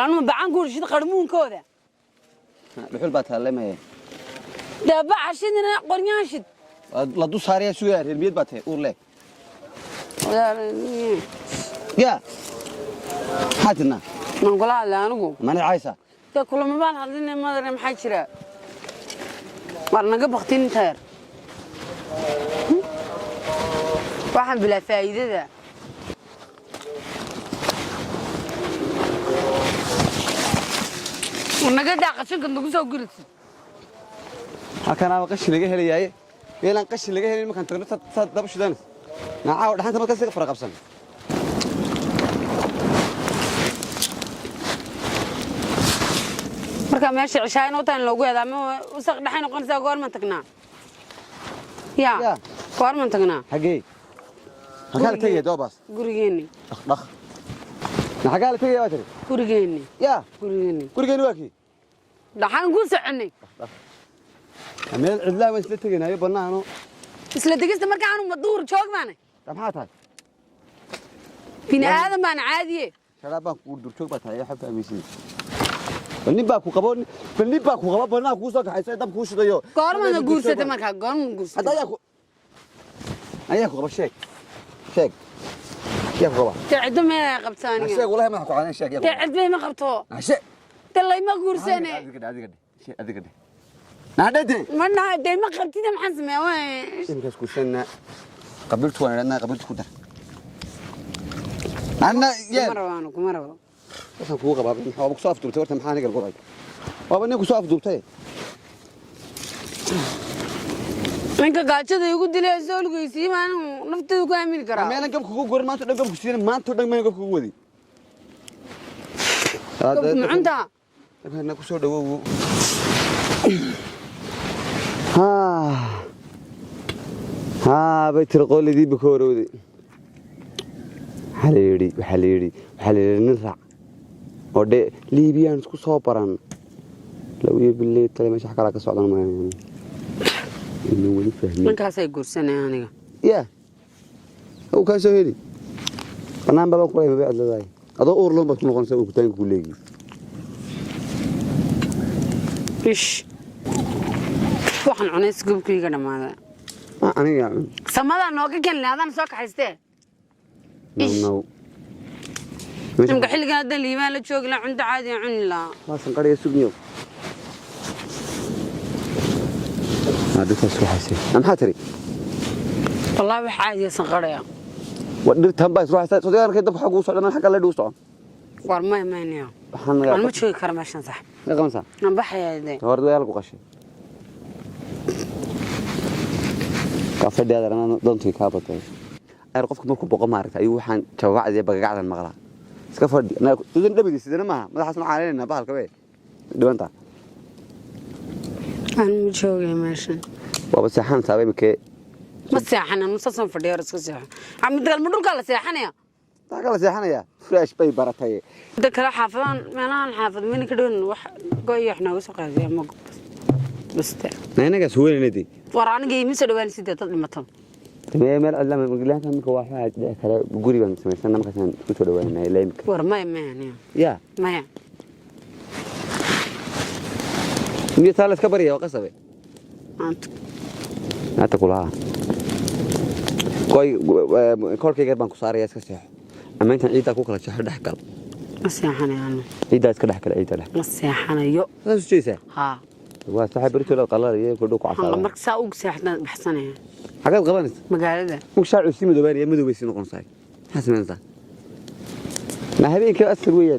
Baanuma bacan ku shid qarmuunkooda. Dhuxul baa taalemaya. Dee baca shidina qoryahan shid. La du saaraya sugaya, reer miyad baa tahay uur leh. Yaa maxaa tirnaa? Man kula hadlay anigu? Mana caysa. Dee kulama baan hadline madare, maxaa jira? War naga baktin inta yar. Waxaan bilaa faa'iidada. Naga daa qashinka nagu soo gurisid. Halkanaaba qashin laga helayaaye, meelaan qashin laga helin markaan tagno saad daba shidanaysa naacaawa dhaxanta markaas iga fara qabsan. Marka meesha cishaayna u tahay in loogu hedaa ma wasaq dhexay noqonaysaa. Goorman tagnaa ya? Ya. Goorman tagnaa? Xaggee halkaa la tegaya doobaas? Gurigeenni. Dhaq dhaq na xaggaa la tegaya baa tiri? Gurigeenni. Yaa? Gurigeenni. Gurigeeni waa kii? Dhaxaan ku soconay. Meel cidlaa baan isla tegaynaayo bannaano. Isla degista marka aanu maduur joog baanay. Taa maxaa tahay? Bini aadan baan caadiye. Sharaab baan kugu durjoog baa tahay, waxba fahmaysid. Bal nin baa ku qabo, bal nin baa ku qabo, bannaan kuu soo kaxayso, dab kuu shidayo. Goormana guursatay markaa? Goorma Hadda guursatay? Ayaa ku qaba? Sheeg, sheeg, yaa ku qaba? Dee ciddo meel ay qabto aniga. Sheeg, wallahi madaxa ku caaneen, sheeg yaa ku Dee qaba. cidba ima qabto. Ah, sheeg. Dee layma guursane. Adiga dhe, adiga dhe, sheeg, adiga dhe, naadhade. Ma naha dee ma qabtida, maxaan sameeyaa waa? Iminkaas guursanna, qabiiltu waan idhanaa, qabiiltu ku dar anna. Kuma Yeel. rabo anu, kuma rabo. Waxaan kugu qabaa maxaa? Waaba kusoo afduubtay horta, maxaa aniga lagu qabay? Waaba nin kusoo afduubtay. Ninka gaajada igu dilay soolgeysiiy maan nafteedu ku aamini karaa? Meelan gabka kugu gorin maanta o dhan, gabku siina maanta o dhan, meelan gabka kugu wadi. Gabku mucunta. Dabkeena ku soo dhawow. Haa bay tiri qoolidii bakoorowday. Waxaa la yidhi, waxaa la yidhi, waxaa la yidhi nin raac oo dhe Liibiyaan isku soo baran lawiyo biley tale meesha wax kalaa ka socdan maayo, inuu weli fahmin. Ninkaasay guursanaya aniga. Ya uu kaa soo heli bannaan baba kulay maba cidladaay, adoo uur loon baad ku noqonaysaa uurkutaanka ku leegi. Ish, waxaan cunay gubkayga dhammaada. Ah, aniga. Samadaa nooga keenle adaan soo kaxaystee. No. Ish. No. Imka xilligan haddaan Liibaan la joogi lahaa, cunto caadi aan cuni lahaa. Waa sanqariya sugniyow. Dhirtaas ruuxaysay. Maxaa tiri? Wallaahi wax caadiya sanqaraya. Waa dhirtan baa isruuxaysa. Soo arkay dabka xaggu u socda, xagga la dhow socon. War maya maynayo. Waxaan naga Waan ma joogi kara meeshan, sax. Naga qabanaysaa. Aan baxayaa dee. Hore waa lagu qashay. Kaafadhiyaada doontii kaa batay. Ayar qofka markuu boqo maaragtay ayuu waxaan jawabacda iyo bagagacdan maqlaa. Iska fadhi. Idan dhabidi sidana maaha. Madaxaas ma caalinayna bahalka be. Dhibanta. Aan ma joogay meeshan. Waaba seexan saabay mikee. Ma seexana, musasan fadhiyo hor iska seexo. Midgal ma dhulkaa la seexanaya? Taa kala seexanaya. Fresh bay baratay. Inta kale xaafadaan meelahan xaafad mina ka dhown wax go-iyo wax nooga soo qaadiya ama buste. Inagaas weynanadii. War aniga ima soo dhawaan sidee dad dhimato. Meel cidla magalaanka marka waa waxaa dhici kara guri baan samaysana markaasaan isku soo dhawaanay ilaa imika. War maya maya niyo. Ya. Maya. Miyo taa la iska barya waa qasabe. Maanta. Naata kulaha. Koy koolkayga baan ku saaraya, iska seexo. Ama intaan ciiddaa ku kala jeexo dhex gal. Ma seexanayo anu. Ciiddaa iska dhex gala, ciiddaa dhex. Ma seexanayo. Saas u jeesaa? Haa. Waa saxay berito la qalalayo kordhow ku Waxaan casaada. Marka saa ugu seexdaan baxsanaya. Xagaad qabanaysa? Magaalada. Mug shaacu sii madoobaanaya, madow bay sii noqonaysaa. Maxaa samaynaysaa? Ma habeenkii asal weeyaa.